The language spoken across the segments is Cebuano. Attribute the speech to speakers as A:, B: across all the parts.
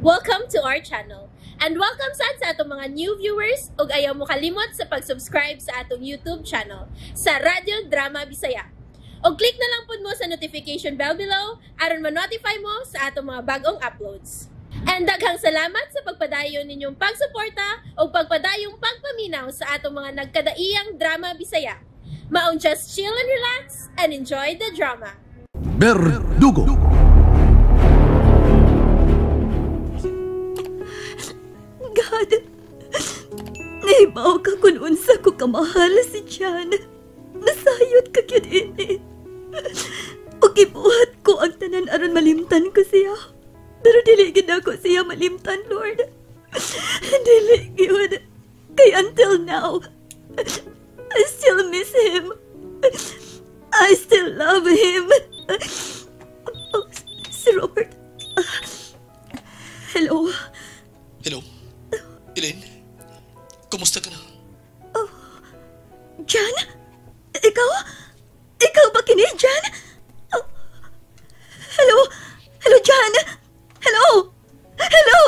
A: Welcome to our channel. And welcome sad sa atong mga new viewers ug ayaw mo kalimot sa pag-subscribe sa atong YouTube channel sa Radyo Drama Bisaya. Og click na lang pud mo sa notification bell below aron ma-notify mo sa atong mga bagong uploads. And daghang salamat sa pagpadayon ninyong pagsuporta ug pagpadayong pagpaminaw sa atong mga nagkadaiyang drama Bisaya. Maong just chill and relax and enjoy the drama.
B: Berdugo.
C: God, nahibaw ka kung unsa ko kamahal si Jan. Nasayod ka gyud ini. O gibuhat ko ang tanan aron malimtan ko siya. Pero dili gid ako siya malimtan, Lord. Dili gyud. Kay until now, I still miss him. I still love him. Oh, si Robert. Hello.
D: Hello. Elaine, kumusta ka na?
C: Oh, Jan? Ikaw? Ikaw ba kini, Jan? Oh, hello? Hello, Jan? Hello? Hello?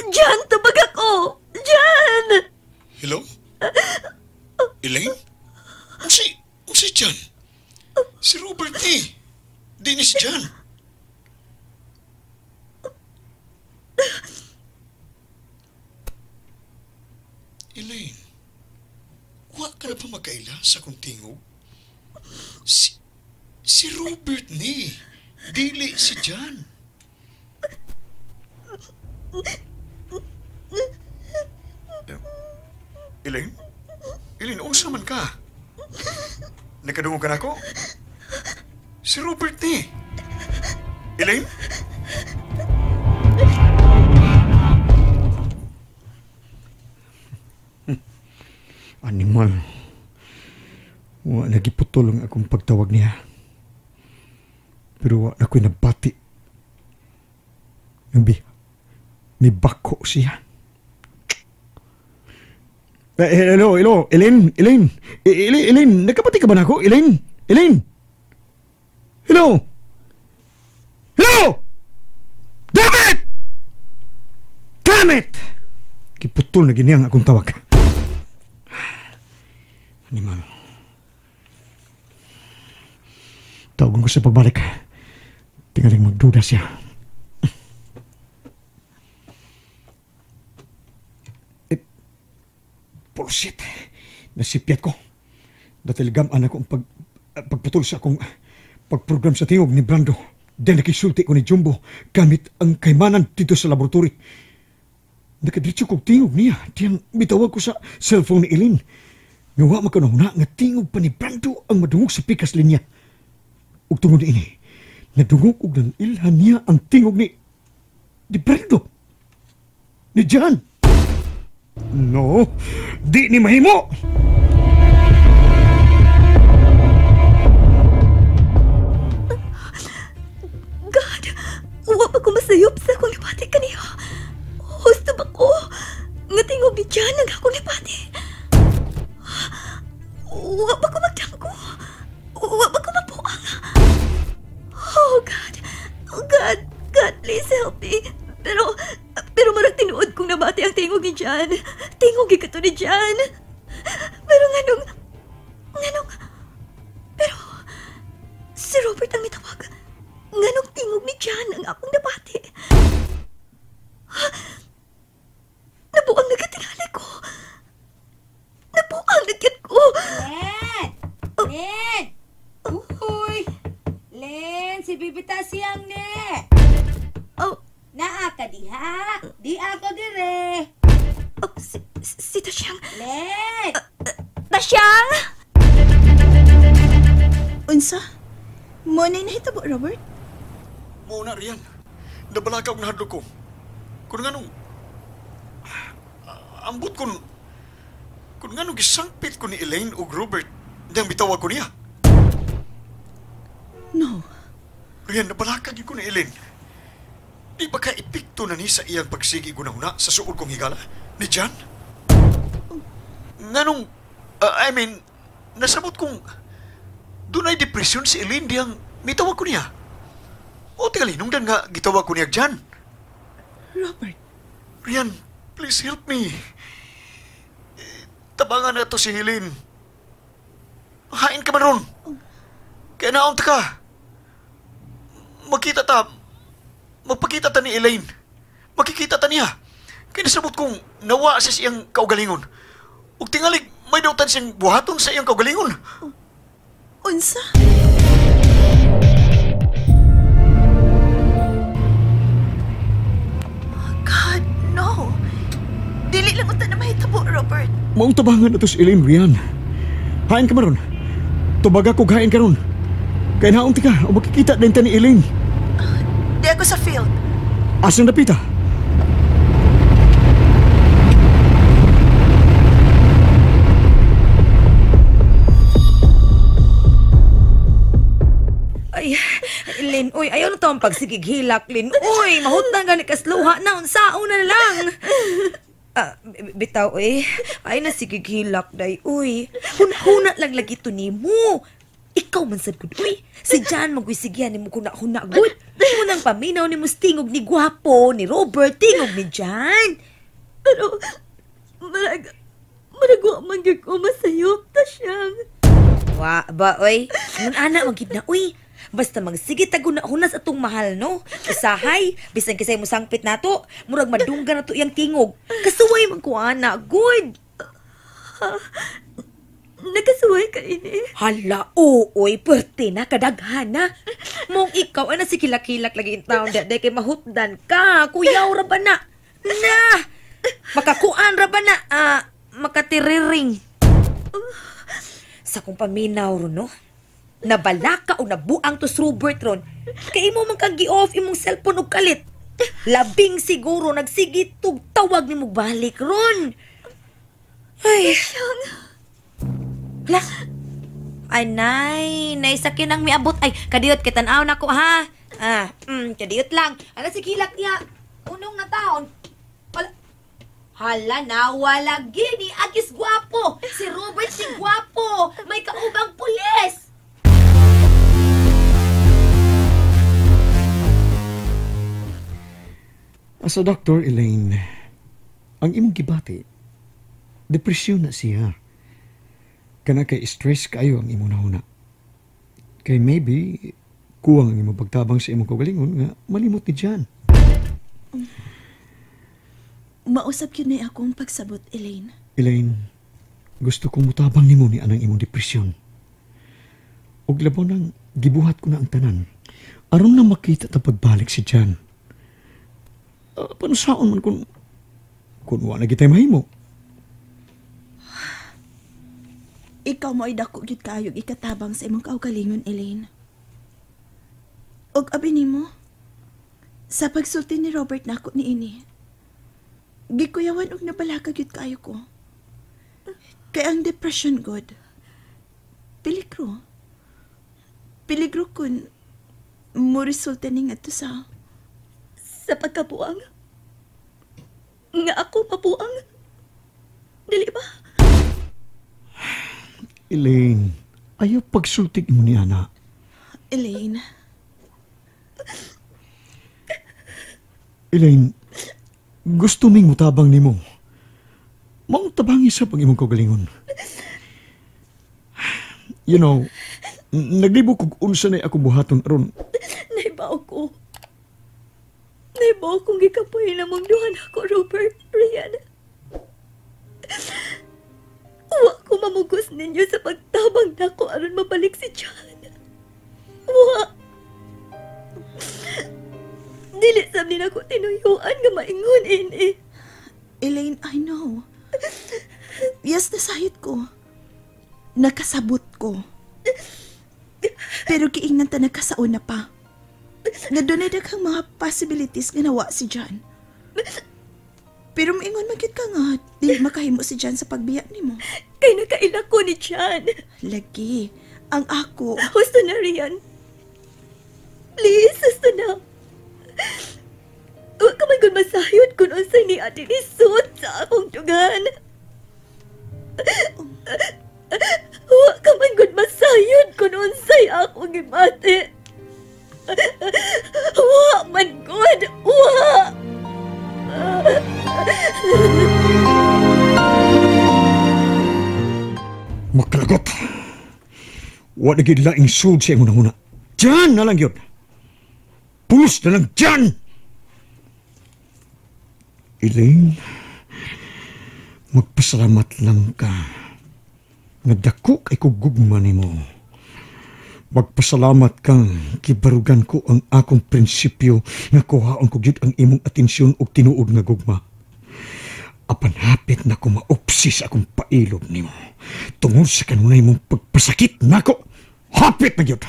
C: Jan, tubag ako! Jan!
D: Hello? Elaine? Unsi Jan? Si Robert eh. Di ni si Jan. Elaine, wa ka na pa magkaila sa kong tingog? Si Robert ni, dili si Jan. Elaine? Elaine, unsa man ka? Nakadungog ka na ako? Si Robert ni. Elaine?
E: Animal. Wa nagiputol ang akong pagtawag niya. Pero wa na ko'y nabati. May bako siya. Hello, hello, Elaine, Elaine, Elaine, Elaine, nakabati ka ba na ako? Elaine, Elaine. Hello. Hello! Damn it! Damn it! Giputol na gini ang akong tawag. Animal. Tawagan ko sa pagbalik. Tingaling magduda siya. Bullshit. Nasipyat ko. Dahil gamaan ako ang pagputol sa akong pagprogram sa tingog ni Brando. Dahil nakisulti ko ni Jumbo gamit ang kaymanan dito sa laboratory. Nakadiretso kong tingog niya. Diyang bitawag ko sa cellphone ni Elaine. Nga makanahuna nga tingog pa ni Brando ang madungog sa pikas linya. Ug tungod ini, nadungog og nanilhan niya ang tingog ni Brando. Ni Jan. No, di ni mahimo.
C: God, wa pa ko masayop sa akong nabati kaniya. Husto ba ko? Nga tingog ni Jan ang akong nabati. Wa pa ko magdangko. Wa pa ko mapuang. Oh God, oh God, God, please help me. Pero marag tinuod kong nabati ang tingog ni Jan. Tingog ikato ni Jan. Pero nganong, pero si Robert ang mitawag. Nganong tingog ni Jan ang akong nabati. Nabuang nagatingali ko. Nabuang nagyan ko.
F: Len! Len! Uy! Len, si Bibita siyang ne!
C: Oh!
F: Naa ka diha! Di ako dire!
C: Oh, si Tasyang!
F: Len!
C: Tasyang!
G: Unsa? Mo na'y nahitabo, Robert?
D: Mo na riyan. Nabalaka og nahadlok ko. Kun nganong ambot kun nganong gisangpit ko ni Elaine ug Robert diyang bitawag ko niya.
G: No.
D: Riyan, nabalaka gyud ko ni Elaine. Di ba ka epekto na ni sa iyang pagsigi gunahuna sa suod kong higala? Ni Jan? Nganong, I mean, nasabot kong dunay depresyon si Elaine diyang mitawag ko niya. O tingali, nung dan nga gitawag ko niya Jan.
G: Robert.
D: Rian, please help me. Tabangan na to si Helene. Hain ka man ron. Kaya naunta ka. Magkita ta. Magpakita ta ni Elaine. Makikita ta niya. Kaya nasabot kong nawa sa siyang kaugalingon. Ug tingalig, may dautan siyang buhaton sa iyang kaugalingon.
G: Unsa? God, no. Dili lang unta na mahitabo, Robert.
E: Maong tabangan na to si Elaine, Rian. Hain ka man ron. Tubaga kog hain ka ron. Kaya naunti ka o makikita din ta ni Elaine.
G: Di ako sa field.
E: Asan napita?
H: Ay, Lin, uy, ayaw na taong pagsigighilak, Lin. Uy, mahutang gani kasluha na, unsaon na lang. Bitaw, uy, ay na sigighilak, day, uy. Huna-huna lang lagi to ni mo. Ikaw man sad gud, uy. Si Jan magwisigyan ni mo kuna-huna, gud. Unang paminaw ni mo tingog ni Gwapo, ni Robert, tingog ni Jan.
C: Pero, marag wa man gyud ko masayop ta siyang.
H: Wa ba, uy? Ngun ana magid na, uy. Basta magsige taguna-hunas atong mahal, no? Usahay, bisan kisay mo sangpit nato, murag madungga na to iyang tingog. Kasuway man ko, ana, good.
C: Nakasuway ka ini.
H: Hala, ooy, pwerte na, kadaghan na. Mong ikaw, ana, si kilak-kilak lagi in town, day kay mahutdan ka, kuyaw ra ba na? Na! Makakuan ra ba na? Makatiriring. Sa kong paminaw ron, no? Nabalaka o nabuang to si Robert ron. Kay imo man kang gi-off imong cellphone og kalit. Labing siguro nagsigitog tawag nimo balik ron. Ay. Hala. Ay nay, naisakyan ang miabot. Ay, kadiyot kay tan-aw na ko ha. Kadiyot lang. Ala si kilak niya. Unong na taon. Wala. Hala na, wala gini. Agis gwapo. Si Robert si gwapo. May kaubang pulis.
E: As a doctor, Elaine, ang imong gibati, depresyon na siya. Kana kay stress kayo ang imong nahuna. Kay maybe, kuwang ang imong pagtabang sa imong kaugalingon nga malimot ni Jan.
G: Mausap yun na akong pagsabot, Elaine.
E: Elaine, gusto kong mutabang nimo ni anang imong depresyon. Og labaw nang gibuhat ko na ang tanan. Aron na makita ta pagbalik si Jan. Panusaon man kung wa na gitay mahimo.
G: Ikaw mo ay dako gyud kaayog ikatabang sa imong kaugalingon, Elaine. Og abi nimo, sa pagsulti ni Robert nako niini, gikuyawan og nabalaka gyud kaayo ko. Kay ang depression god, peligro. Peligro kun mo resulta ni ngadto sa
C: pagkabuang. Nga ako mabuang. Dili ba?
E: Elaine, ayaw pagsultig mo ni ana.
G: Elaine.
E: Elaine, gusto ming mutabang nimo. Maong tabang isa pang imong kaugalingon. You know, naglibo kog unsa na ako buhaton aron.
C: Naibaw ko. Naibaw kong gikapoy na mong duhan ako, Robert, Rian. Wa ko mamugos ninyo sa pagtabang nako aron mabalik si John. Wa. Dili sab ni nako tinuyuan nga maingon ini.
G: Elaine, I know. Yes, nasayod ko. Nakasabot ko. Pero giingnan ta nagkasauna pa. Nga doon ay daghang mga possibilities nga nawa si John. Pero maingon man gyud ka nga, di makahimo si John sa pagbiya nimo.
C: Kay nakaila ko ni John.
G: Lagi, ang ako.
C: Husto na, Rian. Please, husto na. Huwag ka man gud masayod kung unsay ni ate ni Sut sa akong dugan. Huwag ka man gud masayod kung unsay akong gibati. Wa man gud, wa!
E: Makalagot! Wa na gyud laing sud sa imong nanguna. Diyan na lang yun! Pulos na lang diyan! Elaine, magpasalamat lang ka. Nga dako kay kugugma nimo. Magpasalamat kang kibarugan ko ang akong prinsipyo nga kuhaon ko gyud ang imong atensyon ug tinuod nga gugma. Apan hapit na ko maupsi sa akong pailob nimo. Tungod sa kanunay mong pagpasakit nako, hapit na gyud.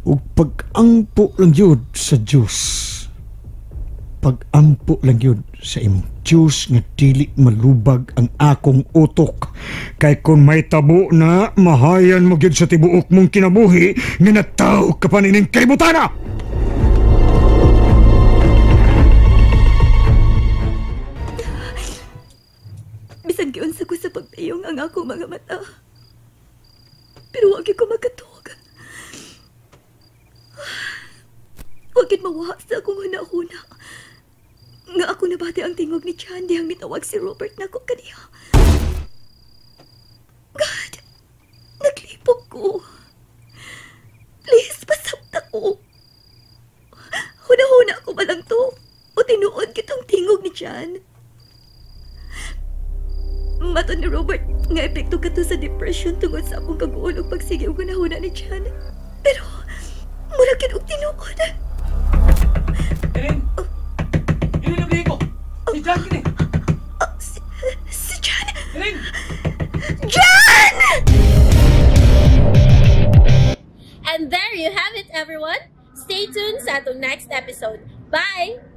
E: Ug pag-ampo lang gyud sa Dios. Pag-ampo lang gyud sa imong Dios nga dili malubag ang akong utok. Kay kung may tabo na, mahayan mo gyud sa tibuok mong kinabuhi nga nataw ka pa nining kalibutana.
C: Bisan giunsa ko sa pagpayong ang akong mga mata. Pero wag ko makatog. Wag gid mawa sa akong huna-huna. Nga ako nabati ang tingog ni Chan dihang nitawag si Robert nako kaniya. God, naglipok ko. Please, pasabta ko. Huna-huna ko ba lang to? O tinuod kitong tingog ni Chan? Mato ni Robert nga epekto kato sa depression tungod sa akong kaguol og pagsige og hunahuna ni Chan. Pero mura gyud og tinuod.
I: Elaine! Elaine, nablihi ko! Si John kini!
C: Si John!
I: Elaine!
C: John!
A: And there you have it, everyone! Stay tuned sa atong next episode. Bye!